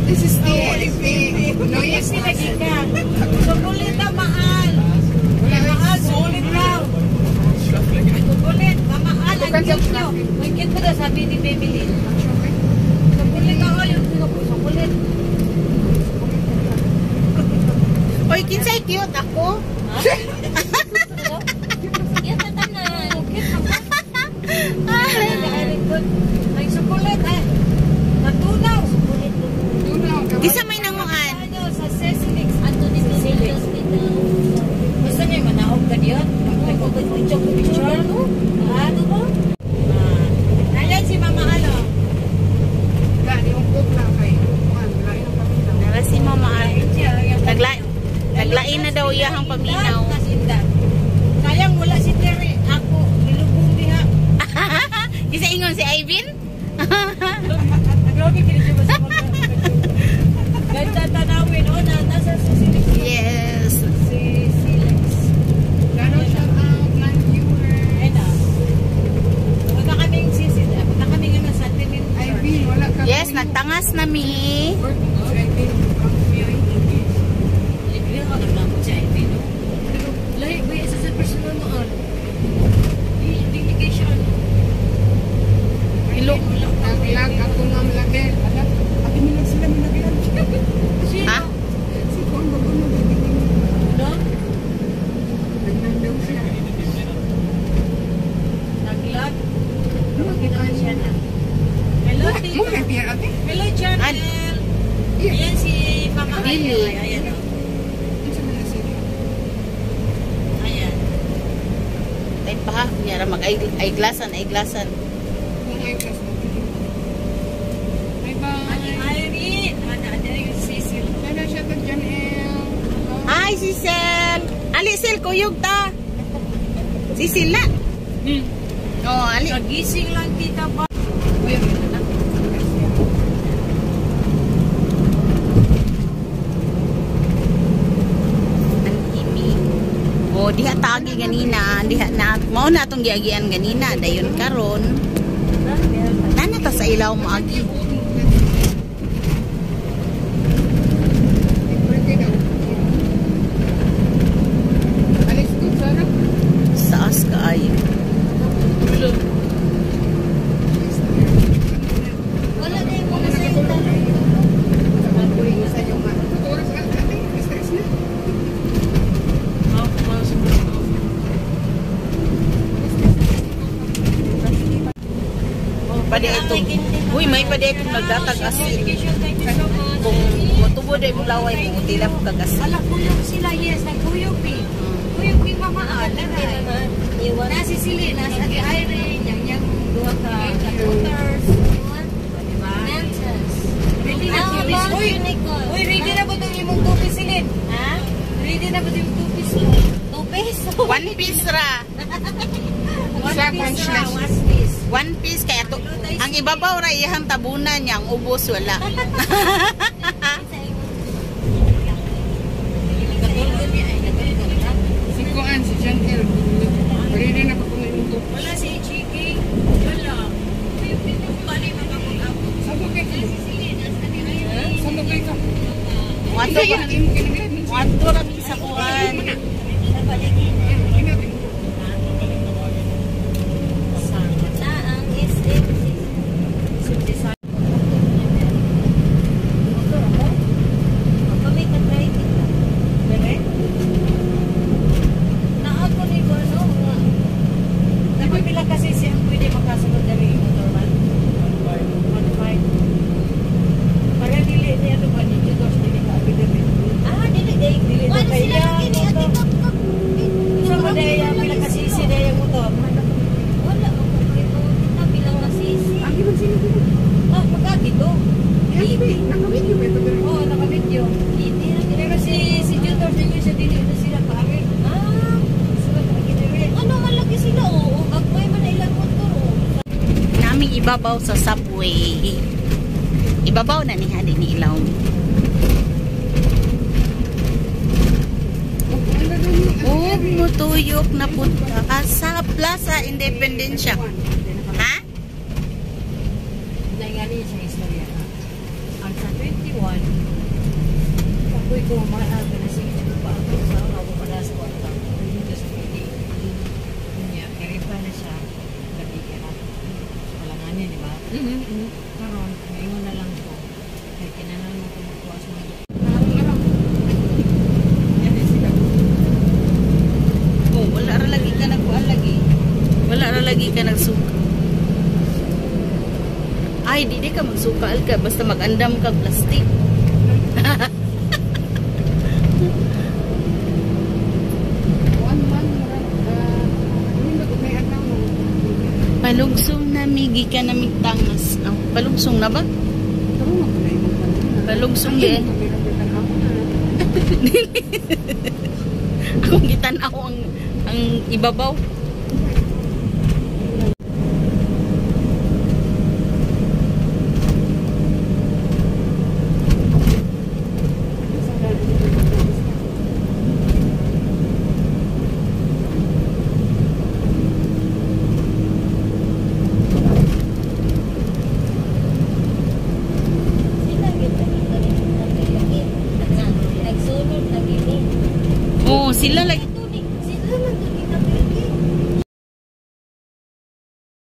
This is the noise. Lagi ka. Sukulit na mahal. Mahal, sulit daw. Sukulit, mamahal. Ang cute nyo. Ang cute mo daw, sabi ni Baby Lynn. Sukulit ako, yung sukulit. Oy, kinsay cute ako. Cute na tanan. Cute naman. Ay, sukulit. Ay, natunaw. Di sa may nanguan. Ano, sa Cecilix. Ato dito dito dito. Gusto niyo manaog ka diyon? Picture, picture. Ano ba? Ayan si Mama Alo. Nara si Mama Al. Naglain na daw iyahang paminaw. Sayang wala si Terry. Ako, nilubong diha. Isa ingon si Ivan? Grabe kini siya basta ganda tanawin. Oh, na, nasa Cecilix. Yes. Si Silex. Ayun na. Punta kaming sisid. Punta kaming ano, sa Tinin Church. Yes, nagtangas na mi. Libre ka naglamot si Ivy, no? Pero, lahi ba isa sa personal mo, ano? Di kay siya, ano? Ilo. Sino? Ha? No? Naglag? Ginawa siya na. Hello, Tita. Hello, Chanel. Ayan si Mama Dili. Ayan, ayan, oh. Ayan. Ay pa ha, kunyara mag ay glasan, ay glasan. Irene. Ana, ana yung Cecil. Hi, Cecil. Ali, Sil, kuyog ta. Cecil na. Oh, ali. Nagising lang, Tita ba? Anhimi. Oh, diha tagi ganina, diha na mao na atong giagian ganina dayon karon. Nana ta sa ilaw mo agi. Saas kaayo. Wala na yung mga sa'yo tanan. Pwede ito. Uy, may pwede itong nagdatag asin. Thank you so much. Kung motubo day mo laway, kung utila mo kag asin. Ala, kuyog sila, yes. Nagkuyog, eh. Kuyog ni Mama Al. Iwan. Nasi sili, nasa Ate Irene, yang yang duha ka daughters. Diba? Mantas. Ready na Ah, two-piece. ba? Uy, Unicorn. uy, ready na ba itong imong two-piece, Silin? Ha? Ready na ba itong two-piece mo? Two piece. One piece ra. One piece ra, one piece. One piece kaya to, ang ibabaw ra iyang tabunan niya, ang ubos wala. Gatulgon niya ay, gatulgon ha? Si Kuan, si John L. Ready na pa kung ito. Wala si Chiki. Wala. Bali mga mag-abot. Sa bagay ka. Nasi Silin, nasa Ate Irene. Sa bagay ka. Wato ba? Wato ra mi sa kuan. Na ang SM. Kami ka-try dito. Naako ni ko ano nga. Dapat pila kasi siya ang pwede makasunod na rin yung motor man. 1.5. Para dili ni ano ba ni Tudors dili ka abi dili. Ah, dili day. Dili Wala na sila kaya, kini motor. ate kap kap. Sa mo day ang pila ka sisi day ang motor. Wala ko kita bilang na sisi. Ah, magkagito. Oo, naka-video. Hindi ra Pero si si Tudors din siya dili na sila kaagi. Ah, Sila kaagi dili. ano man lagi sila oo, gagmay man na ilang motor oh. Naming ibabaw sa subway. Ibabaw na ni hadi ni ilaw. Ug mutuyok na punta ka sa Plaza Independencia. Ha? Naingani siya istorya. Ang sa 21, ko, mahal ka na sige pa ako sa ako pala sa kwarta. Dito sa pili. Niya, nag-reply na siya. Gabi ka na. So, kalanganin, di ba? Karon, ngayon na lang ko. Kaya kinahanglan mo ko magkuha sa mga Oh, wala ra lagi ka nagkuan lagi. Wala ra lagi ka nagsuka. Ay, di ka magsukal ka basta magandam ka plastic. One murag, hindi na may adlaw mo. Palugsong na migi ka na migtangas. Oh, palugsong na ba? Karon mo na imong panahon. Palugsong di. Pero tan-aw na. Akong gitan-aw ang ibabaw. Sila gyud ang lagi. Nagsulod lagi ni. Oh, sila lagi.